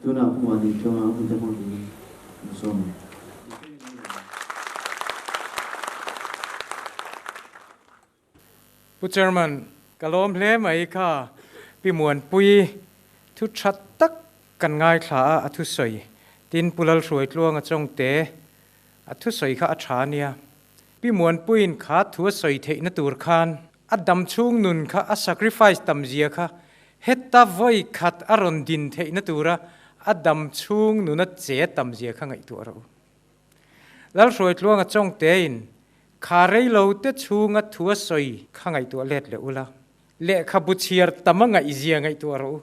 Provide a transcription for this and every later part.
Tunah Pu Mahni Tluanga hun te hmang turin kan sawm ang. Pu Chairman, ka lawm hle mai kha Pi Muanpui thu tha tak kan ngaithla a, a thusawi. Tin, Pu Lalhruaitluanga Chawngte a thusawi kha a tha a nia. Pi Muanpuiin kha thu a sawi theihna tur khan a damchhung nun kha a sacrifice tam zia kha heta vawi khat a rawn din theihna tura a damchhung nuna che tam zia kha ngaihtuah rawh u. Lalhruaitluanga Chawngtein kha reilo te chhunga thu a sawi kha ngaihtuah let leh ula, lehkhabu chhiar tam a ngaihzia ngaihtuah rawh u.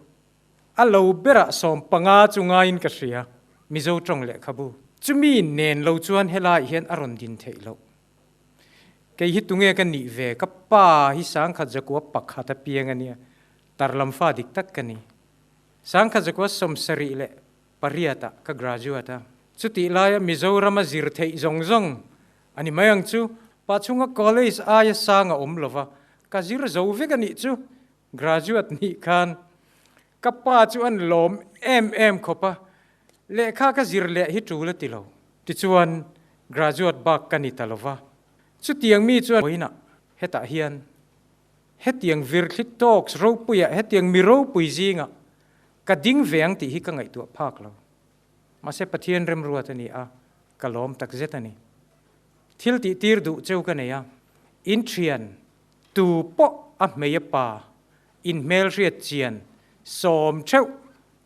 A lo berah 15 chu ngaiin ka hria, Mizo tawng lehkhabu. Chumi nen lo chuan helaiah hian a rawn din theih loh. Kei hi tunge ka nih ve, ka pa hi 1901 a piang a nia, tarlam fa dik tak ka ni. 1978 ah ka graduate a, chutih laia Mizorama zir theih zawng zawng a ni mai ang chu, Pachhunga College aia sang a awm lova, ka zir zo vek a nih chu. Graduate nih khan ka pa chu an lawm em em khawp a, lehkha ka zir leh hi tul a ti lo. Tichuan graduate bak ka ni ta lo va. Chutiang mi chuan vawiinah hetah hian hetiang virthli talks ropuiah hetiang mi ropui zingah ka ding ve ang tih hi ka ngaihtuah phak lo. Mahse Pathian remruat a ni a, ka lawm takzet a ni. Thil tihtir duh cheu ka nei a, in thian Tu pawh a hmei a pa in hmelhriat chian sawm theuh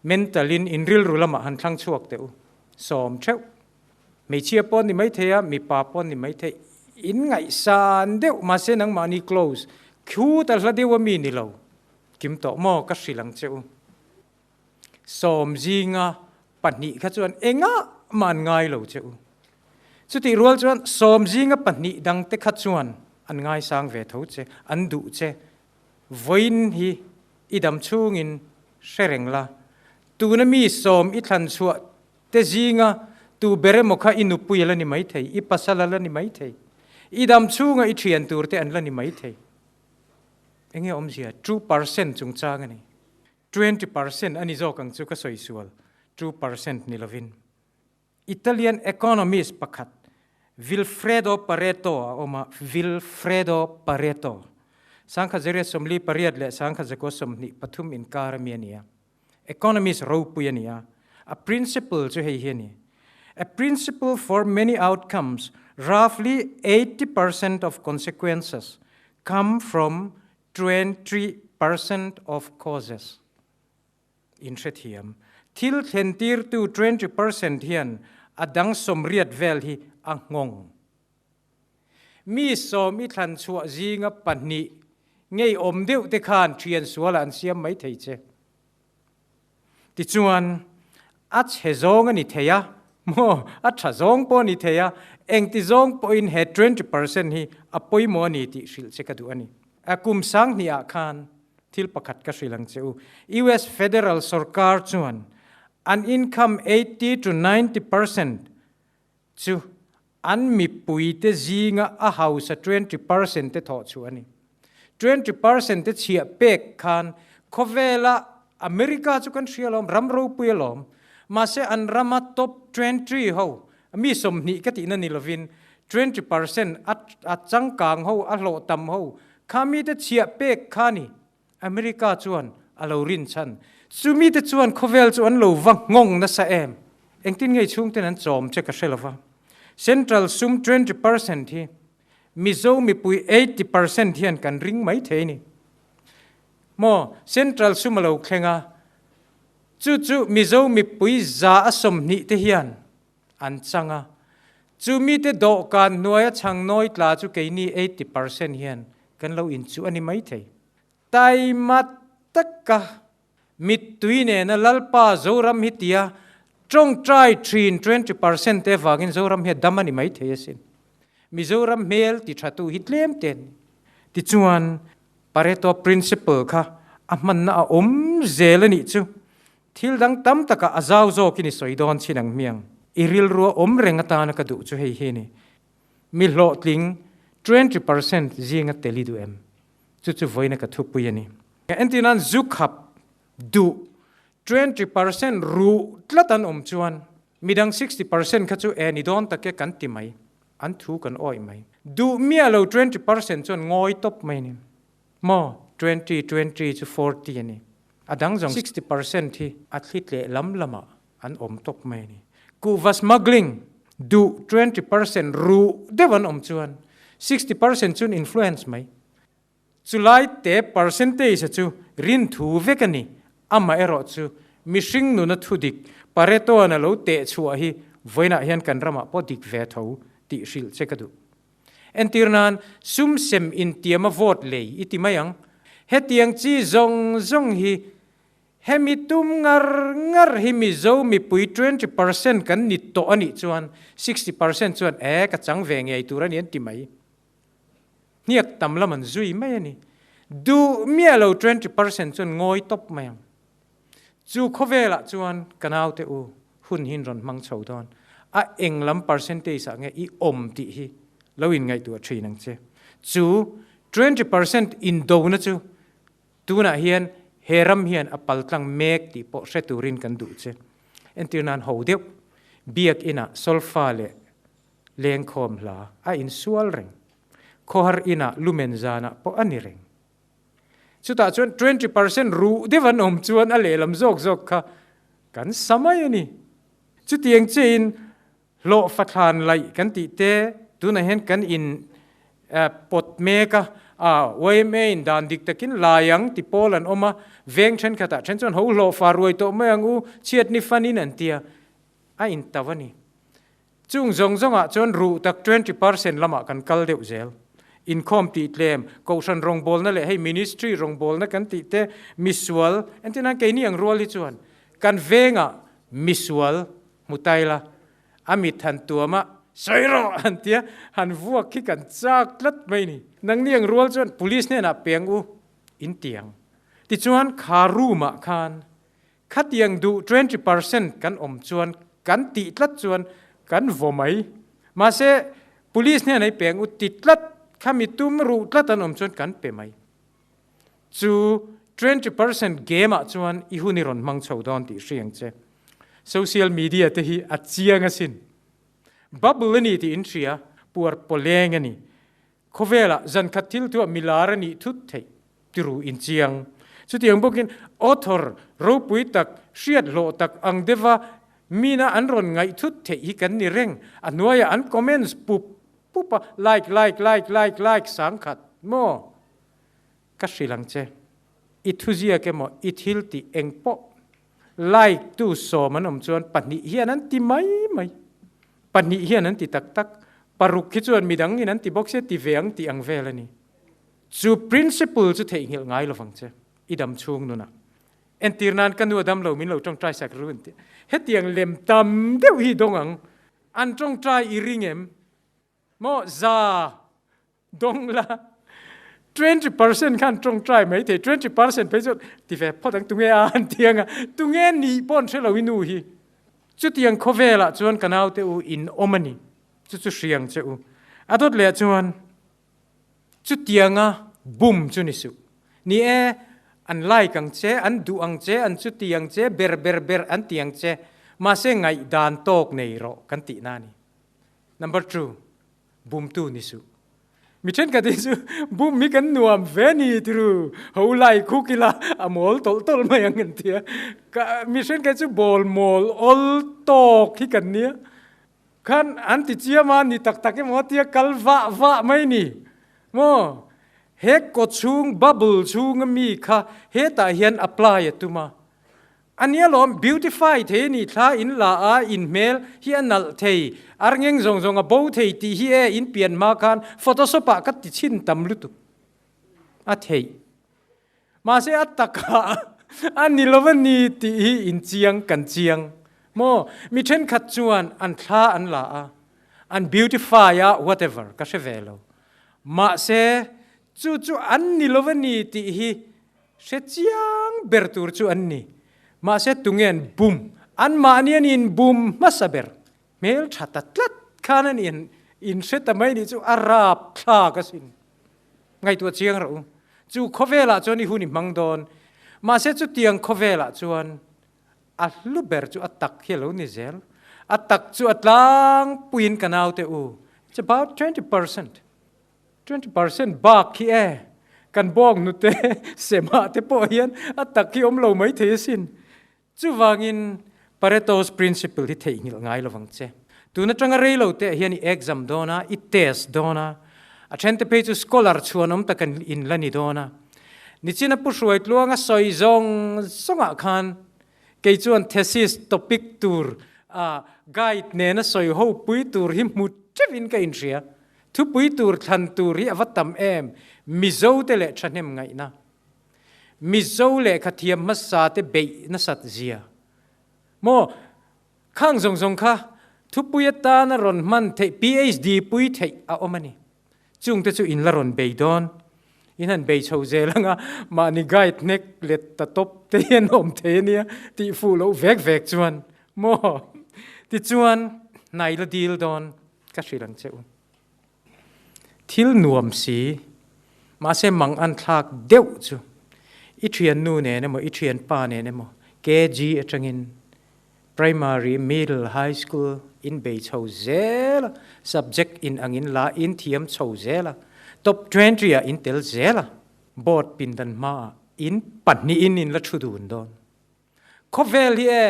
mental in in rilru lamah han thlang chhuak teh u. Sawm theuh. Hmeichhia pawh ni maithei a, mipa pawh ni maithei. In ngaihsan deuh mahse nangmahni close khu ta hla deuh a mi ni lo. Kim tawh maw ka hrilh ang che u. Sawm zinga pahnih kha chuan engah mah an ngai lo che u. Chutih rual chuan sawm zinga pahnih dangte kha chuan an ngaisang ve tho che, an duh che. Vawiin hi i dam chhungin hre reng la, tuna mi sawm i thlan chhuah te zinga tu ber emaw kha i nupui a la ni maithei, i pasal a la ni maithei, i dam chhunga i thian tur te an la ni maithei. Enge awmzia? 2% chungchang a ni. 20% a ni zawk ang chu ka sawi sual, 2% ni lovin. Italian economist pakhat Vilfredo Pareto a awm a, Vilfredo Pareto. 1848 leh 1923 inkar ami a ni a. Economist ropui a ni a. A principle chu hei hi a ni, A principle for many outcomes, roughly 80% of consequences come from 20% of causes. In hrethiam. Thil thlentirtu 20% hian a dang sawmriat vel hi a nghawng. Mi sawm i thlan chhuah zinga pahnih ngeiawm deuh te khan thian sualah an siam mai thei che. Tichuan, a chhe zawng a ni thei a, maw, a tha zawng pawh a ni thei a, engti zawng pawhin he 20% hi a pawimawh a ni tih hrilh che ka duh a ni. A kum sanghnih ah khan thil pakhat ka hrilh ang che u. US Federal sorkar chuan an income 80 to 90% chu an mipuite zinga a hausa 20% te thawh chhuah a ni. 20% te chhiah pek khan khawvela America chu kan hria alawm, ram ropui alawm. Mahse an rama top 20 ho, mi 20 ka tihna ni lovin 20% a changkang ho, a hlawh tam ho, kha mite chhiah pek kha ni America chuan a lo rin chhan. Chu mite chuan khawvel chu an lo va nghawng nasa em? Engtin ngei chhungten an chawm che ka hre lova. Central sum 20% hi Mizo mipui 80% hian kan ring mai thei ni. Maw Central sum a lo thleng a, chu chu Mizo mipui 20% te hian an chang a. Chu mite dawhkan hnuaia chhang nawi tla chu keini 80% hian kan lo inchuh a ni mai thei. Taima taka mittui nena Lalpa Zoram hi tia tawngtai thin 20% te avangin Zoram hi a dam a ni mai thei asin. Mizoram hmel ti thatu hi tlem te a ni. Tichuan, Pareto Principle kha a hmanna a awm zel a nih chu. Thil dang tam takah a zau zawkin i sawi dawn chin ang hmiang. I rilrua awm reng atana ka duh chu hei hi a ni. Mi hlawhtling 20% zinga tel i duh em? Chu chu vawiina ka thupui a ni. Entirnan zu khap duh 20% ruh tlat an awm chuan midang 60% kha chu e ni dawn tak e kan ti mai, an thu kan awih mai. Duh miah lo 20% chuan ngawi tawp mai ni. Maw 20, 20 chu 40 a ni. A dang zawng 60% hi a thli tleh lam lamah an awm tawp mai a ni. Kuhva smuggling duh 20% ruh deuh an awm chuan 60% chuan influence mai. Chulai te percentage a chu rinthu vek a ni. Amaherawh chu mihring nuna thudik Pareto-a'n a lo teh chhuah hi vawiinah hian kan ramah pawh dik ve tho tih hrilh che ka duh. Entir nan, sum sem intiama vote lei i ti mai ang. Hetiang chi zawng zawng hi hemi tum ngar ngar hi Mizo mipui 20% kan ni tawh a nih chuan 60% chuan e ka chang ve ngei tur a ni an ti mai. Hniak tam lam an zui mai a ni. Duh miah lo 20% chuan ngawi tawp mai ang. Chu khawvelah chuan ka naute u hun hi rawn hmang chho dawn. A eng lam percentage ah nge i awm tih hi lo in ngaihtuah thin ang che. Chu 20% indona chu tunah hian he ram hian a paltlang mek tih pawh hre turin kan duh che. Entir nan ho deuh biak inah solfa leh Lengkhawm hla a insual reng. Khawhar inah lumen zanah pawh a ni reng. Chutah chuan 20% ruh deuh an awm chuan a lehlam zawk zawk kha kan sa mai a ni. Chutiang chiahin hlawh fathlan laih kan tih te tunah hian kan in pawt mek a, yma in dan dik takin lai ang ti pawl an awm a, veng thenkhatah then chuan ho hlawh fa ruai tawh mai ang u, chhiatni fanin an tia a intauh a ni. Chung zawng zawngah chuan ruh tak 20% lamah kan kal deuh zel. Inkhawm tih tlem, kohhran rawngbawlna leh hei ministry rawngbawlna kan tih te, misual, entirnan keini ang rual hi chuan kan vengah misual hmu tai la, a mit han tuam a, sawi rawh han tia han vuak khi kan chak tlat mai ni. Nangni ang rual chuan police hnenah peng u in tiang. Tichuan kha room ah khan Khatiang duh 20% kan awm chuan kan tih tlat chuan kan vaw mai. Mahse, police hnen ei peng u ti tlat, khami tum ruh tlat an awm chuan kan pe mai. Chu 20% game ah chuan i hun i rawn hmang chho dawn tih hri ang che. Social media te hi a chiang asin. Bubble a ni tih in hria, puar pawleng a ni. Khawvelah zan khat thil thuah milar a nih thut theih tiru in chiang. Chutiang bawkin author ropui tak, hriat hlawh tak ang deuha mina an rawn ngaih thut theih hi kan ni reng. A hnuaiah an comments pup pup a, like like like like like sang khat maw? Ka hrilh ang che. I thuziak emaw i thil tih eng pawh like tu sawm an awm chuan pahnih hian an ti mai mai. Pahnih hian an ti tak tak. Paruk hi chuan midang in an ti bawk sia ti ve ang tih ang vel a ni. Chu principle chu theihnghilh ngai lovang che i dam chhung nunah. Entir nan ka nu a dam lo min lo tawngtai sak ru an ti. Hetiang lem tam deuh hi dawng ang. An tawngtai i ring em? Maw za dawng la 20% khan tawngtai mai thei 20% phei chuan ti ve phawt ang tunge a an ti anga tunge nih pawh an hre lo i nu hi chutiang khawvelah chuan ka naute u in awm a ni chu chu hriang che u a dawt leh chuan chutianga bum chu ni suh ni e an like ang che an duh ang che an chuti ang che ber ber ber an ti ang che mahse ngaihdan tawk nei rawh kan tihna a ni. Number two, bumtu ni suh. Mi thenkhat hi chu bum hi kan nuam ve ni tiru, ho lai khuk ila a mawl tawlh tawlh mai ang kan tia. Ka mi thenkhat chu bawl mawl awl tawk hi kan nia. Khan an ti chiam a ni tak tak emaw tia kal vah vah mai ni. Maw? He kaw chhung bubble chhunga mi kha hetah hian apply a tum a. A nia lawm, beautify thei a ni, thla in la a, in hmel hi a nalh thei, arngeng zawng zawng a bo thei tih hi e, in pian hma khan photoshop ah ka ti chhin tam lutuk a theih. Mahse a takah a ni lo a ni tih hi in chiang kan chiang maw? Mi thenkhat chuan an thla an la a, an beautify a whatever ka hre ve lo. Mahse chu chu an ni lo a ni tih hi Hre chiang ber tur chu an ni. Mahse tunge an bum? Anmahni an inbum hmasa ber. Hmel tha ta tlat khan an in inhre ta mai nih chu a rap thlak asin. Ngaihtuah chiang rawh u. Chu khawvelah chuan i hun i hmang dawn. Mahse chutiang khawvelah chuan. A hlu ber chu a tak hi a lo ni zel. A tak chu a tlangpuiin ka naute u, it's about 20%, 20% bak hi e, kan bawng nute semah te pawh hian a tak hi awm lo mai thei asin. Chuvangin Pareto's principle hi theihnghilh ngai lovang che. Tun atanga rei lo teh hian i exam dawn a, i test dawn a, a thente phei chu scholar chhuanawm tak in la ni dawn a. Nichina Pu Hruaitluanga sawi zawng zawngah khan kei chuan thesis topic tur a guide nena sawi ho pui tur hi hmu teuhin ka inhria. Thupui tur thlan tur hi a va tam em, Mizo te leh thahnem ngaihna. Mizo lehkha thiam hmasa te beih nasat zia maw? Khang zawng zawng kha thupui atana rawn hman theih PhD pui theih a awm a ni. Chungte chu in la rawn bei dawn. In han bei chho zel anga mahni guide hnek let ta tawp te hian awm thei a nia tih fuh loh vek vek chuan maw? Tichuan hnai la dil dawn ka hrilh ang che u. Thil nuam si, mahse mang an thlak deuh chu i thiannu nen emaw i thianpa nen emaw KG atangin Primary, Middle, High School in bei chho zel a, subject in angin la in thiam chho zel a, top 20 ah in tel zel a, board pindan hmaah in pahnihin in la thu dun dawn. Khawvel hi e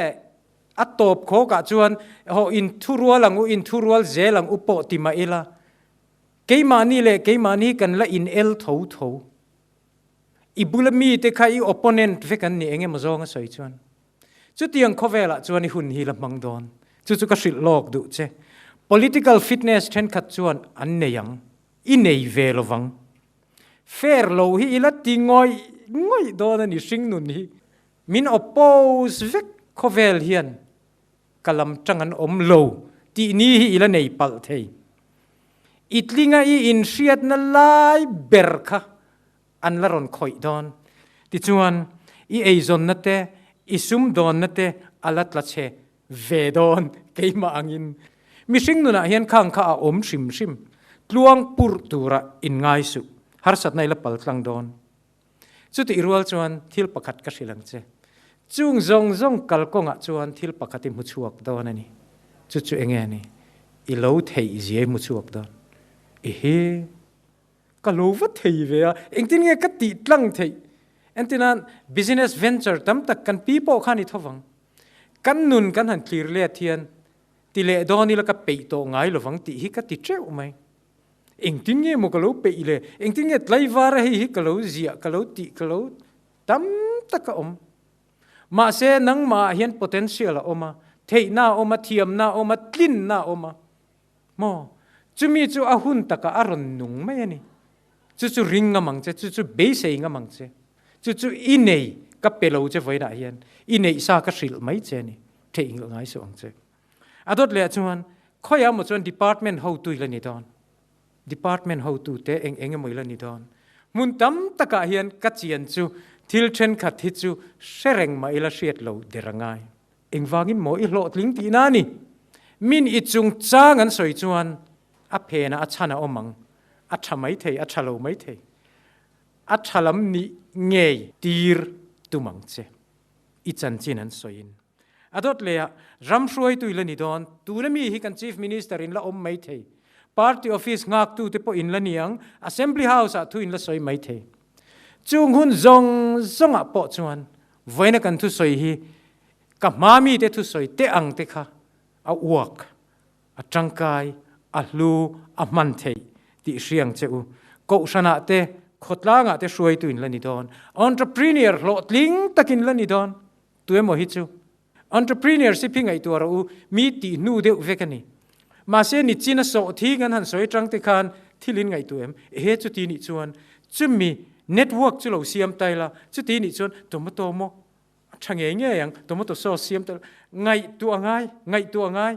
a tawp khawk ah chuan haw in thurual ang u, in thurual zel ang u pawh ti mah ila, keimahni leh keimahni kan la in el tho tho. I bula mite kha i opponent vek an ni eng emaw zawng a sawi chuan. Chutiang khawvel ah chuan i hun hi la hmang dawn. Chu chu ka hrilh lawk duh che. Political fitness thenkhat chuan an nei ang, i nei ve lovang. Fair lo hi i la ti ngawih ngawih dawn a ni hringnun hi. Min oppose vek khawvel hian ka lam tang an awm lo tih ni hi i la nei palh thei. I tlinga i inhriatna lai ber kha an la rawn khawih dawn. Tichuan, i eizawnna te, i sumdawnna te a la tla chhe ve dawn keimah angin. Mihring nunah hian khang kha a awm hrim hrim. Tluang purh tura inngai suh. Harsatna i la pal tlang dawn. Chutih rual chuan thil pakhat ka hrilh ang che. Chung zawng zawng kalkawngah chuan thil pakhat i hmu chhuak dawn a ni. Chu chu enge a ni? I lo theih zia i hmu chhuak dawn. Ehe! Ka lo va thei ve a, engtin nge ka tih tlang theih? Entirnan, business venture tam tak kan pi pawh khan i tho vang. Kan nun kan han thlir let hian ti leh dawn ila ka peih tawh ngai lovang tih hi ka ti teuh mai. Engtin nge maw ka lo peih le? Engtin nge tlaivar a hei hi ka lo ziah, ka lo tih, ka lo tam tak a awm. Mahse nangmah ah hian potential a awm a, theihna a awm a, thiamna a awm a, tlinna a awm a. Maw? Chumi chu a hun takah a rawn nung mai a ni. Chu chu ring ngam ang che, chu chu beisei ngam ang che. Chu chu i nei ka pe lo che vawiinah hian i neih sa ka hrilh mai che a ni. Theihnghilh ngai suh ang che. A dawt leh chuan khawiah emaw chuan department hotu i la ni dawn. Department hotu te eng eng emaw i la ni dawn. Hmun tam takah hian ka chian chu thil thenkhat hi chu hre reng mah ila hriat lo der a ngai. Engvangin maw i hlawhtling tihna a ni. Min i chungchang an sawi chuan a phenah a chhan a awm ang. A tha mai thei, a tha lo mai thei. A tha lam nih ngei tir tum ang che. I chanchin an sawiin. A dawt leh ah ram hruaitu i la ni dawn. Tuna mi hi kan Chief Minister in la awm mai thei. Party office nghaktu te pawh in la ni ang. Assembly House ah thu in la sawi mai thei. Chung hun zawng zawng ah pawh chuan vawiina kan thusawi hi ka hma mite thusawi teh ang te kha a uak, a tangkai, a hlu, a hman theih tih hriang che u. Kohhranah te, khawtlangah te hruaitu in la ni dawn. Entrepreneur hlawhtling takin la ni dawn. Tu emaw hi chu entrepreneurship hi ngaihtuah rawh u, mi tih hnu deuh vek a ni. Mahse nichin a sawh thing an han sawi atang te khan thil in ngaihtuah em? Ehe chuti nih chuan chumi network chu lo siam ta ila, chuti nih chuan tomato maw A tha ngei ngei ang, tomato sauce siam tel ngaihtuah ngai, ngaihtuah ngai.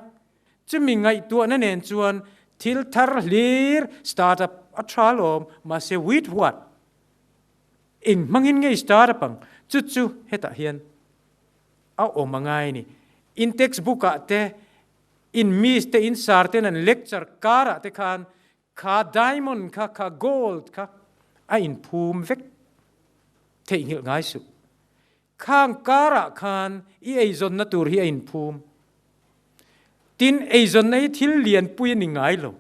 Chumi ngaihtuahna nen chuan thil thar hlir start up a tha alawm, mahse with what? Eng hmangin ngei start up ang? Chu chu hetah hian a awm a ngai a ni. In textbook ah te, in miss te, in sar ten an lecture karah te khan Kha diamond kha, kha gold kha a inphum vek theihnghilh ngai suh. Khang karah khan i eizawnna tur hi a inphum. Tin, eizawnna hi thil lianpui a ni ngai lo.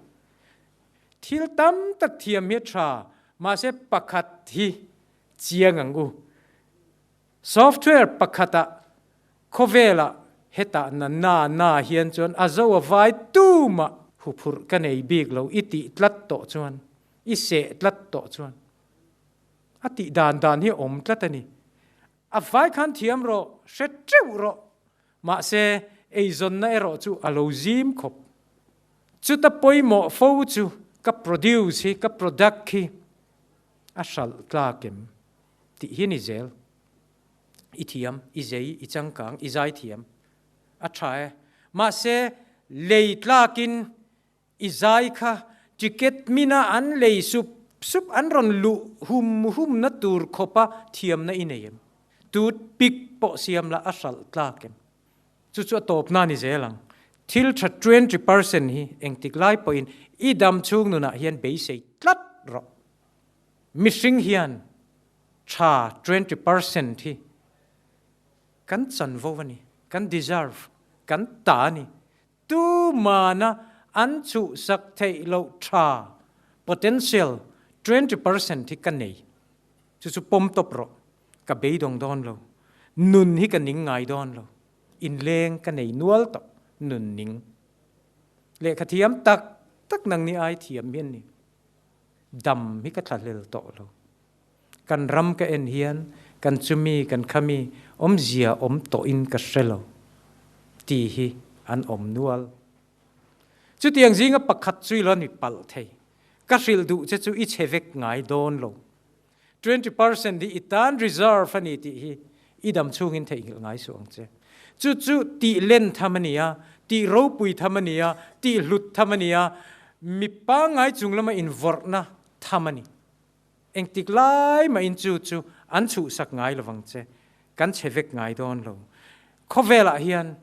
Thil tam tak thiam hi a tha, mahse pakhat hi chiang ang u. Software pakhatah khawvelah hetah na na na hian chuan a zo a vai tumah huphurh ka nei bik lo i tih tlat tawh chuan, i seh tlat tawh chuan a tih dan dan hi a awm tlat a ni. A vai khan thiam rawh, hre teuh rawh. Mahse, eizawnna erawh chu a lo zim khawp. Chuta pawimawh fo chu ka produce hi, ka product hi a hralh tlak em tih hi ni zel. I thiam, i zei, i changkang, i zaithiam. A tha e. Mahse, lei tlakin I zai kha ticket mina an lei sup sup an rawn luh hum hum na tur khawpa thiamna i nei em? Tooth pick pawh siam la a hralh tlak em? Chu chu a tawpna ni zel ang. Thil tha 20% hi engtik lai pawhin i dam chhung nunah hian beisei tlat rawh. Mihring hian tha 20% hi kan chanvo a ni, kan deserve, kan ta a ni. Tu mana an chhuhsak theih loh tha, potential, 20% hi ka nei. Chu chu pawm tawp rawh. Ka beidawng dawn lo. Nun hi ka ning ngai dawn lo. Inleng ka nei nual tawh. Nun ning. Lehkha thiam tak tak nang ni ai thiam hian ni. Dam hi ka thlahlel tawh lo. Kan ram ka en hian kan chumi kan khami awmzia awm tawhin ka hre lo ti hi an awm nual. Chutiang zinga pakhat chu i lo ni palh thei. Ka hrilh duh che chu i chhe vek ngai dawn lo. 20% hi i tan reserve a ni tih hi i dam chhungin theihnghilh ngai suh ang che. Chu chu tih len tham a ni a, tih ropui tham a ni a, tih hlut tham a ni a, mi pangngai chung lama invawrhna tham a ni. Engtik lai mahin chu chu an chhuhsak ngai lovang che, kan chhe vek ngai dawn lo. Khawvelah hian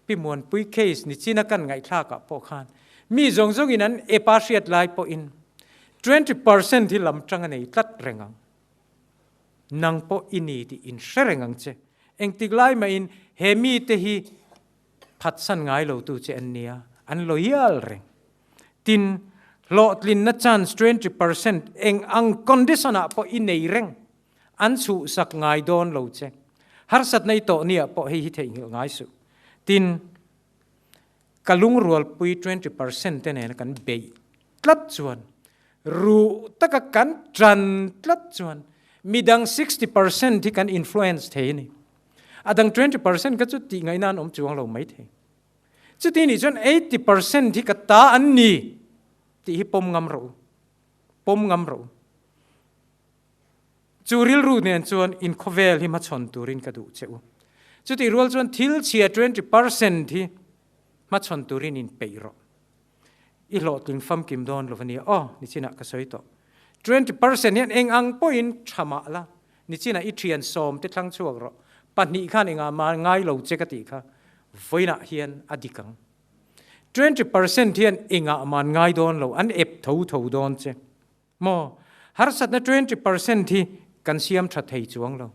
Pi Muanpui case ni china kan ngaihthlakah pawh khan mi zawng zawngin an epa hriat lai pawhin 20% hi lam tang a nei tlat reng ang. Nang pawh i ni tih in hre reng ang che. Engtik lai mahin he mite hi phatsan ngai lotu che an nia, an loyal reng. Tin, hlawhtlinna chance 20% eng ang condition ah pawh i nei reng, an chhuhsak ngai dawn lo che. Harsatna i tawh ni ah pawh hei hi theihnghilh ngai suh. Tin, ka lungrualpui 20% te nena kan beih tlat chuan, ruh taka kan tan tlat chuan midang 60% hi kan influence thei a ni. A dang 20% kha chu tih ngaihna an awm chuang lo maithei. Chuti nih chuan 80% hi ka ta an ni tih hi pawm ngam rawh u. Pawm ngam rawh u. Chu rilru nen chuan in khawvel hi hmachhawn turin ka duh che u. Chutih rual chuan thil chhia 20% hi hmachhawn turin in peih rawh. I hlawhtling famkim dawn lo a nia. Aw, nichinah ka sawi tawh. 20% hian eng ang pawhin tha mah la, nichinah i thian sawm te thlang chhuak rawh. Pahnih khan engah mah ngai lo che ka tih kha vawiinah hian a dik ang. 20% hian engah mah an ngai dawn lo, an ep tho tho dawn che. Maw? Harsatna 20% hi kan siam tha thei chuang lo.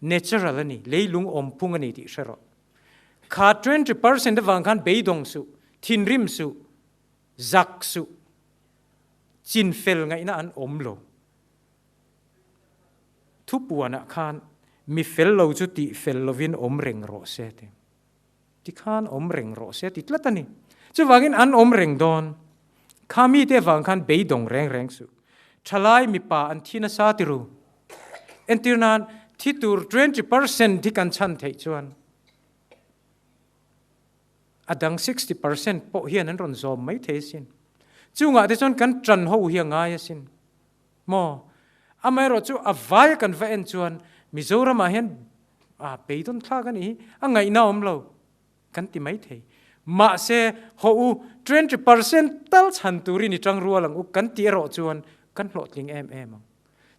Natural a ni, leilung awmphung a ni tih hre rawh. Kha 20% avang khan beidawng suh, thinrim suh, zak suh, chinfel ngaihna an awm lo. Thupuanah khan mi fel lo chu tih fel lovin awm reng rawh se ti. Tikhan awm reng rawh se ti tlat a ni. Chuvangin an awm reng dawn. Kha mite avang khan beidawng reng reng suh. Thalai mipa an thi nasa ti ru. Entir nan thi tur 20% hi kan chhan theih chuan a dang 60% pawh hian an rawn zawm mai thei asin. Chungah te chuan kan tan ho hi a ngai asin. Maw? Amaherawh chu a vaia kan va en chuan Mizoramah hian a beidawn thlak a nih hi, a ngaihna awm lo kan ti mai thei. Mahse, haw u, 20% tal chhan turin i tang rual ang u kan tih erawh chuan kan hlawhtling em em ang.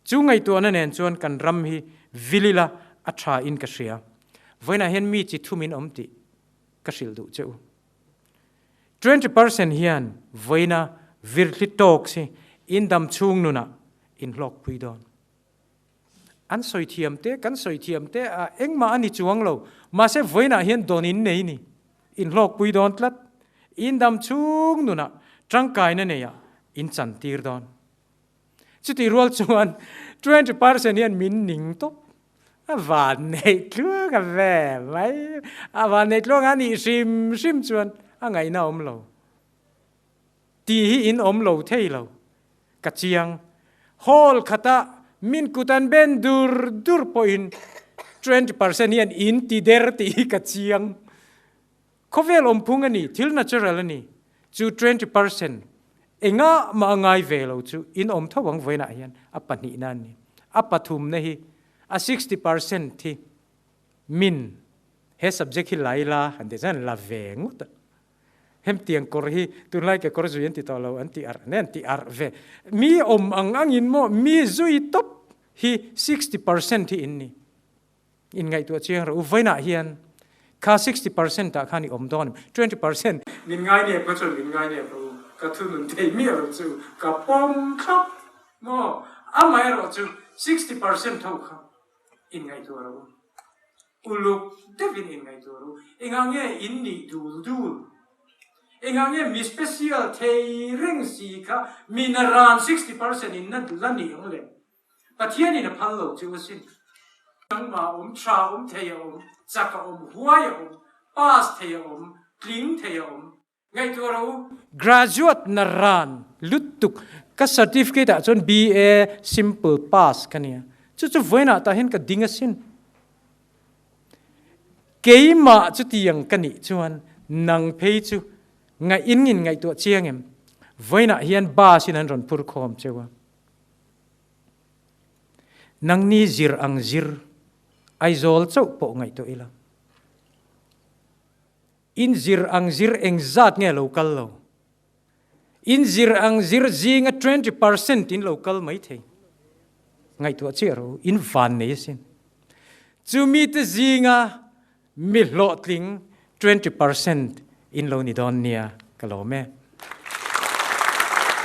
Chu ngaihtuahna nen chuan kan ram hi vilila a tha in ka hria. Vawiinah hian mi chi thumin awm tih ka hrilh duh che u. 20% hian vawiina virthli tawk si in dam chhung nunah in hlawkpui dawn. An sawi thiam te, kan sawi thiam te a engmah a ni chuang lo. Mahse vawiinah hian dawn in nei ni. In hlawkpui dawn tlat. In dam chhung nunah tangkaina neiah in chantir dawn. Chutih rual chuan 20% hian min ning tawp. A van neih tluang a ve mai. A van neih tluang a nih hrim hrim chuan a ngaihna a awm lo. Tih hi in awm lo thei lo. Ka chiang. Hall khata min kut an ben dur dur pawhin 20% hian in ti der tih hi ka chiang. Khawvel awmphung a ni, thil natural a ni. Chu 20% engah mah a ngai ve lo chu in awm tho ang vawiinah hian a pahnihna a ni. A pathumna hi a 60% hi min he subject hi lai la han ti chuan la ve ngawt a. Hemtiang kawr hi tunlai kekawr zui an ti tawh lo an ti arh nen ti arh ve. Mi awm ang angin maw mi zui tawp hi 60% hi in ni. In ngaihtuah chiang rawh u vawiinah hian kha 60% ah khan i awm dawn em? 20%. Min ngai nep kha chuan min ngai nep rawh u, ka thunun thei miah lo chu ka pawm thlap maw? Amaherawh chu 60% ho kha in ngaihtuah rawh u. Uluk deuhin in ngaihtuah rawh u. Engah nge in nih dul dul? Engah nge mi special thei reng si kha mi naran 60% in na la nih ang le? Pathianin a phal lo chu asin. Nangmah awm, tha awm, thei a awm, chak a awm, huai a awm, pass thei a awm, tling thei a awm. Ngaihtuah rawh u. Graduate na ran lutuk ka certificate ah chuan BA simple pass ka nia. Chu chu vawiinah tah hian ka ding asin. Keimah chutiang ka nih chuan nang phei chu ngaih in ngin ngaihtuah chiang em? Vawiinah hian bus in an rawn phur khawm cheu a. Nangni zir ang zir Aizawl chauh pawh ngaihtuah ila. In zir ang zir engzat nge lo kal lo? In zir ang zir zinga 20% in lo kal mai thei. Ngaihtuah chiah rawh u, in van nei asin. Chumi te zinga mi hlawhtling 20% in lo ni dawn nia ka lawm e.